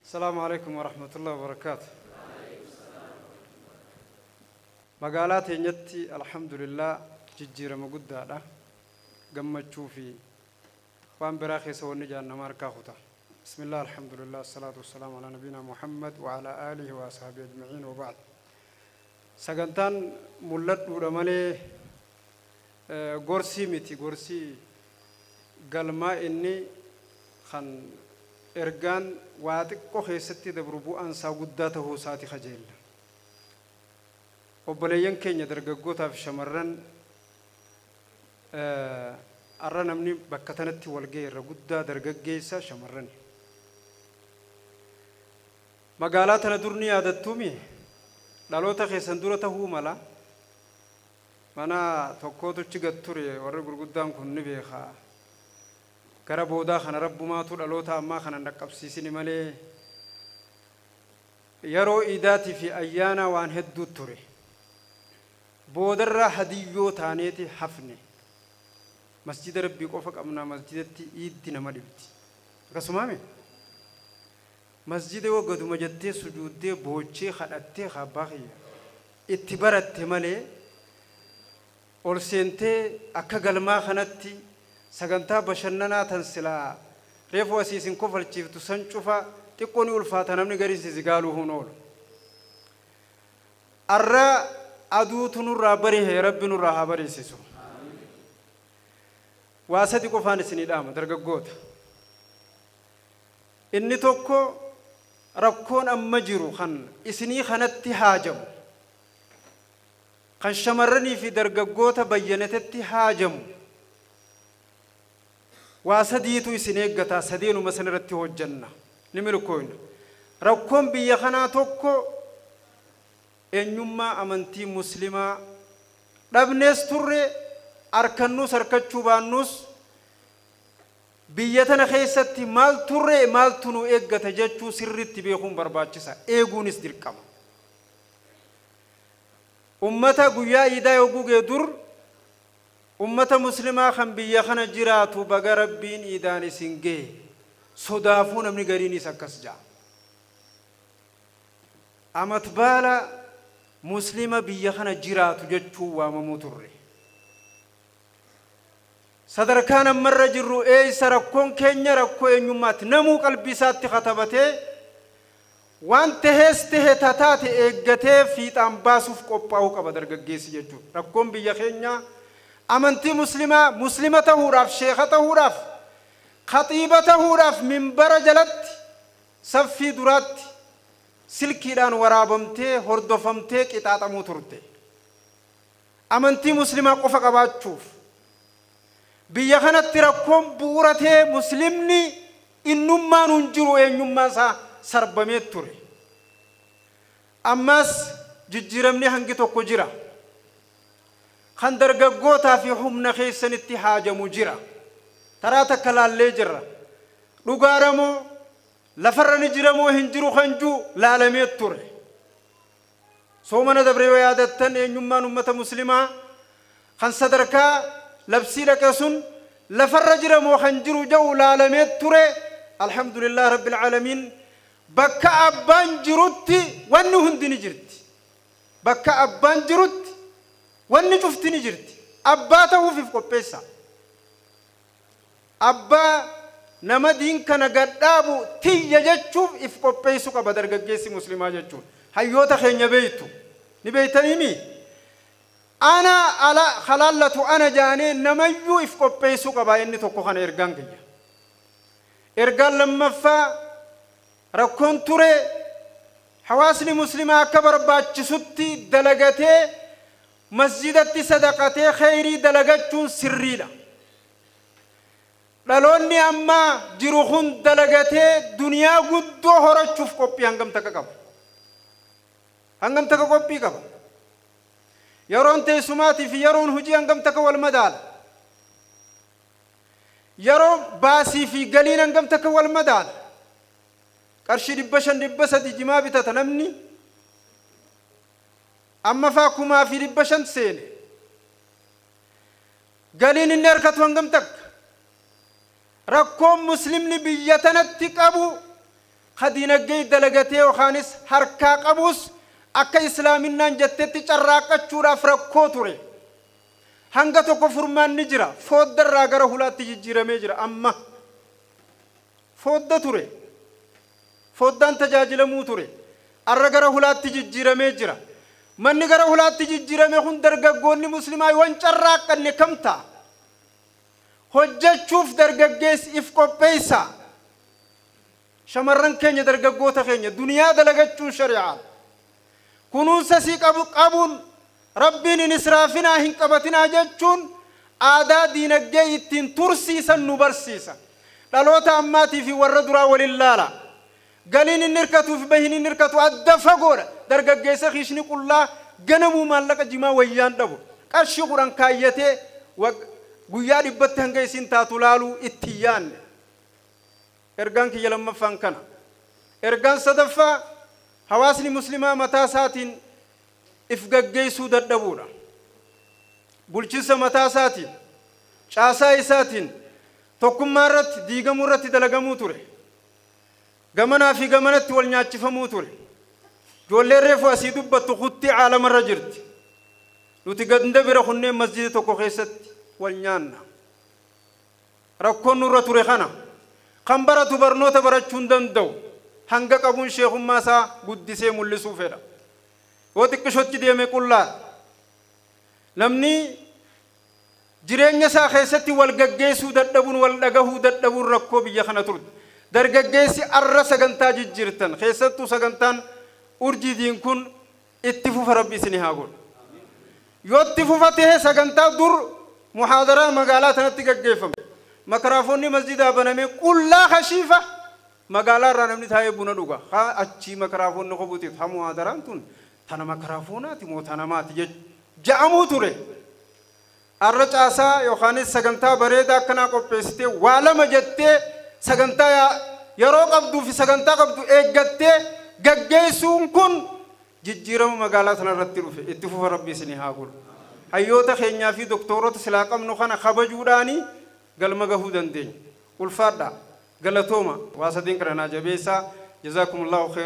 السلام عليكم ورحمة الله وبركاته. Magaalaa teenyatti alhamdulillah jijjiirama guddaadha. Gammachuu fi waan biraa keessa wanni jaan nama harkaa kuta. Bismillah, alhamdulillah, salaatu wassalaamu ala nabiyina Muhammad wa ala alihi wa ashabihi ajma'iin wa ba'd. Sagantaan mul'adhuudha malee gorsii miti. Gorsii galmaa inni kan ergaan waa xiqqoo keessatti dabru bu'aan isaa guddaa ta'uu isaati kajeella. Obboleeyyan keenya dargaggootaa fi shamarran, har'a namni bakka tanatti wal ga'e irra guddaa dargaggeessa, shamarran. Magaalaa tana dur ni yaadattuumi, dhaloota keessan dura tahuu mala, mana tokkootu gad ture, warri gurguddaan kun ni beekaa. Gara boodaa kana rabbumaatu dhaloota ammaa kana dhaqqabsiisini malee yeroo iidaatii fi ayyaana waan hedduu ture. Boodarraa hadiyyoo taaneeti hafne. Masjida Rabbii qofa qabnaa, masjidatti iiddi nama dhibdi. Akkasumaame masjida yoo gaduma jettee sujuuddee boochee kadhattee abbaa kiyya itti baratte malee ol seentee akka galmaa kanatti sagantaa bashannanaa tan silaa reefu asii isin kofalchiiftu san cufa xiqqoo ni ulfaata, namni gariin si gaaluu hun oolu. Arra aduutu nurraa barihe, Rabbi nurraa haa bariisisu. Waa sadi qofaan isinii dhaama, dargaggoota. Inni tokko, rakkoon amma jiru kan isinii kanatti haajamu, kan shamarranii fi dargaggoota bayyanatetti haajamu, waa sadiitu isin eeggataa. Sadeenuma san irratti hojjanna ni milkooyna. Rakkoon biyya kanaa tokko eenyummaa amantii muslimaa dhabnees turre, harkannuus harkachuu baannuus biyya tana keessatti maal turre, maaltu nu eeggata jechuu sirriitti beekuun barbaachisa, eeguunis dirqama. Ummata guyyaa iidaa yogguu gee dur ummata muslimaa kan biyya kana jiraatu baga Rabbiin iidaan isin gee, sodaafuu namni gariinis akkas ja'a. Amat baala muslima biyya kana jiraatu jechuu waamamuu turre. Sadarkaan ammarra jirru eeysa? Rakkoon keenya rakkoo eenyummaatti namuu qalbii isaatti katabatee waan tahees tahe tataate eeggatee fiixaan baasuuf qophaa'uu qaba dargaggeessi jechuudha. Rakkoon biyya keenyaa amantii muslimaa, muslima tahuudhaaf, sheeka tahuudhaaf, khaxiiba tahuudhaaf minbara jalatti saffii duraatti silkiidhaan waraabamtee hordofamtee qixaaxamuu turte. Amantii muslimaa qofa qabaachuuf biyya kanatti rakkoon bu'uuratee muslimni innummaan hin jiru, eenyummaan isaa sarbamee ture. Ammas jijjiiramni hangi tokko jira. Kan dargaggootaa fi humna keessanitti haajamu jira. Taraa takka laallee jirra. Dhugaadhamoo lafarra ni jiramoo hin jiru kan jiru laalamee ture. Soomana dabree yoo yaadattan, eenyummaan ummata muslimaa kan sadarkaa labsii dhaqe sun lafarra jiramoo kan jiru jedhu laalamee ture. Alhamdulillah rabbil aalamiin, bakka abbaan jirutti wanni hundi ni jirti. Bakka abbaan jirutti wanni cufti ni jirti. Abbaa ta'uufiif qopheessa. Abbaa nama diin kana gadhaabu tiyya jechuuf if qopheessu qaba dargaggeessi muslimaa jechuun. Hayyoota keenya beeytu ni beeytaniimi. Ana ala halaallatu ana jaanee namayyuu if qopheessuu qaba. Inni tokko kana ergaan kiyya. Ergaan lammaffaa, rakkoon ture hawaasni muslimaa akka barbaachisutti dalagatee masjidatti sadaqatee kheyrii dalagachuun sirriidha. Dhaloonni ammaa jiru kun dalagatee duniyaa guddoo horachuuf qophii hangam takka qaba? Hangam takka qophii qaba? Yeroon teessumaatii fi yeroon hojii hangam takka wal madaala? Yeroo baasii fi galiin hangam takka wal madaala? Qarshii 500, 300 jimaa bitata namni, amma faa 1500 seene. Galiin inni harkatu hangam takka? Rakkoon muslimni biyya tanatti qabu Ka diinagdee dalagatee yookaanis harkaa qabus akka islaaminaan jettetti carraaqqachuudhaaf rakkoo ture. Hanga tokko furmaanni jira. Fooddarraa gara hulaatti jijjiiramee jira amma. Foodda ture. Fooddaan tajaajilamuu ture. Arra gara hulaatti jijjiiramee jira. Manni gara hulaatti jijjiirame kun dargaggoonni muslimaa yoon carraaqqanne kam ta'a? Hojjechuuf dargaggeessi if qopheessa. Shamarran keenya dargaggoota keenya duniyaa dalagachuun shari'aa. Kunuunsa sii qabuun rabbiin hin israafinaa hin qabatinaa jechuun aadaa diinagdee ittiin tursiisan nu barsiisa. Dhaloota ammaatii fi warra duraa waliin laala. Galiin inni hirkatuu fi bahiin inni hirkatu adda fagoodha. Dargaggeessa kiishni qullaa ganamuu maallaqa jimaa wayyaan dhabu. Qarshii 10 kaayyatee guyyaa 100tti hanga isiin taatu laaluu itti yaanne. Ergaan kiyya lammaffaan kana. Ergaan sadaffaa hawaasni muslimaa mataa isaatiin if gaggeessuu dadhabuudha. Bulchiinsa mataa isaatiin, caasaa isaatiin tokkummaa irratti diigamuu irratti dalagamuu ture. Gamanaa fi gamanatti wal nyaachifamuu ture. Ijoolleen reefu asii dubbattu kuttii caalamarra jirti. Nuti ganda bira kunneen masjida tokko keessatti wal nyaanna. Rakkoon nurra ture kana. Kan baratu barnoota barachuu hin danda'u. Hanga qabuun sheekummaa isaa guddisee mul'isuu fedha. Yoo xiqqishotti deeme qullaadha. Namni jireenya isaa keessatti wal gaggeessuu dadhabuun wal dhagahuu dadhabuun rakkoo biyya kana turte. Dargaggeessi arra sagantaa jijjiirtan keessattuu sagantaan urjii diin kun itti fufa rabbi isinii haa godhu. Yoo itti fufa ta'e sagantaa dur muhaadaraa magaalaa tanatti gaggeeffame. Makaraafoonni masjidaa banamee qullaa kashiifa magaalaa irraa namni taa'ee buna dhuga. Haa achii makaraafoonni qobuutiif haa muhaadaraan tun tana makaraafoonaati moo tana maati ja'amuu ture. Arra caasaa yookaanis sagantaa bareedaa akkanaa qopheessitee waa lama jettee sagantaa yeroo qabduu fi sagantaa qabdu eeggattee gaggeessuun kun jijjiirama magaalaa sanarratti dhufe itti fufa rabbi isinii haa godhu. Hayyoota keenyaa fi doktoorota silaa qabnu kana kabajuudhaanii galma gahuu dandeenya. Ulfaadhaa galatooma waa sadiin kana naa jabeessaa. Jazaakumullahu khayr.